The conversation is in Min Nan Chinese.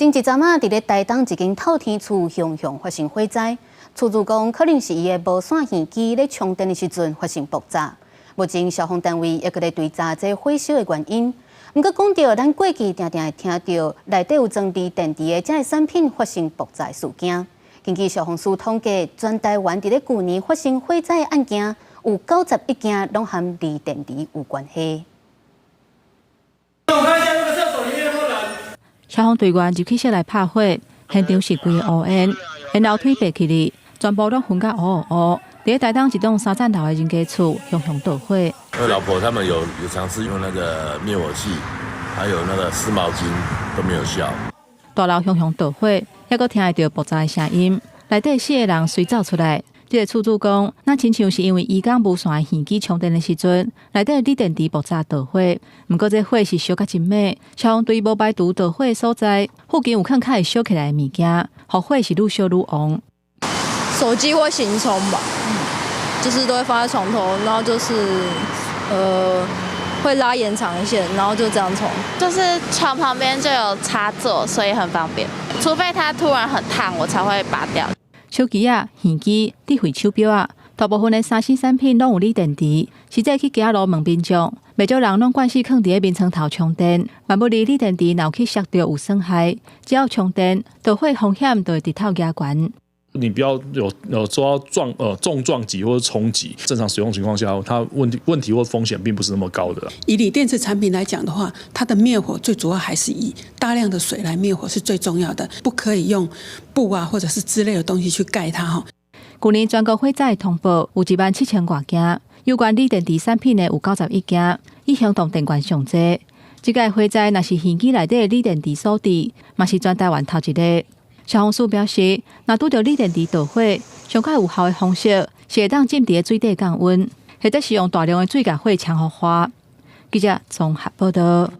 前一陣仔，佇咧台東一間透天厝雄雄發生火災，厝主講可能是伊的無線耳機咧充電的時陣發生爆炸。目前消防單位猶閣咧追查這火燒的原因。毋過講著，咱過去定定會聽著內底有裝鋰電池的這个產品發生爆炸的事件。根據消防署統計，全台灣佇咧舊年發生火災的案件，有91件攏和鋰電池有關係。我看一下那個廁所裡面有沒有人。消防隊員入去室內拍火，現場是規個烏煙，煙樓梯白起哩，全部攏熏甲烏烏烏。佇台東一棟三層樓的人家厝，熊熊著火。我老婆他們有嘗試用那個滅火器，還有那個濕毛巾都沒有效。大樓熊熊著火，猶閣聽會著爆炸的聲音。內底四個人隨走出來。這个厝主講，若親像是因為伊講無線的耳機充電的時陣，內底鋰電池爆炸著火。毋過這火是燒甲真猛，消防隊無排除著火的所在附近有囥較會燒起來的物件，予火是愈燒愈旺。手機會行充吧，就是都會放在床頭，然後就是會拉延長線，然後就這樣充。就是床旁邊就有插座，所以很方便。除非它突然很燙，我才會拔掉。手機仔、耳機、智慧手錶仔，大部分的3C 產品攏有鋰電池。實際去街路問民眾，袂少人攏慣勢囥佇咧眠床頭充電。萬不利鋰電池若有去燒著有損害，只要充電，著火風險就會直透加懸。你不要有受到重撞擊或者衝擊，正常使用情況下，它問題或風險並不是那麼高的。以鋰電池產品來講的話，它的滅火最主要還是以大量的水來滅火是最重要的，不可以用布啊或者是之類的東西去蓋它哈。舊年全國火災通報有1萬7千外件，有關鋰電池產品的有91件，以行動電源上濟。這個火災若是耳機內底鋰電池所致，嘛是全台灣頭一个。消防署表示，若拄著鋰電池著火，上較有效的方式是會當浸佇水底降溫，或者是用大量的水共火槍予化。記者綜合報導。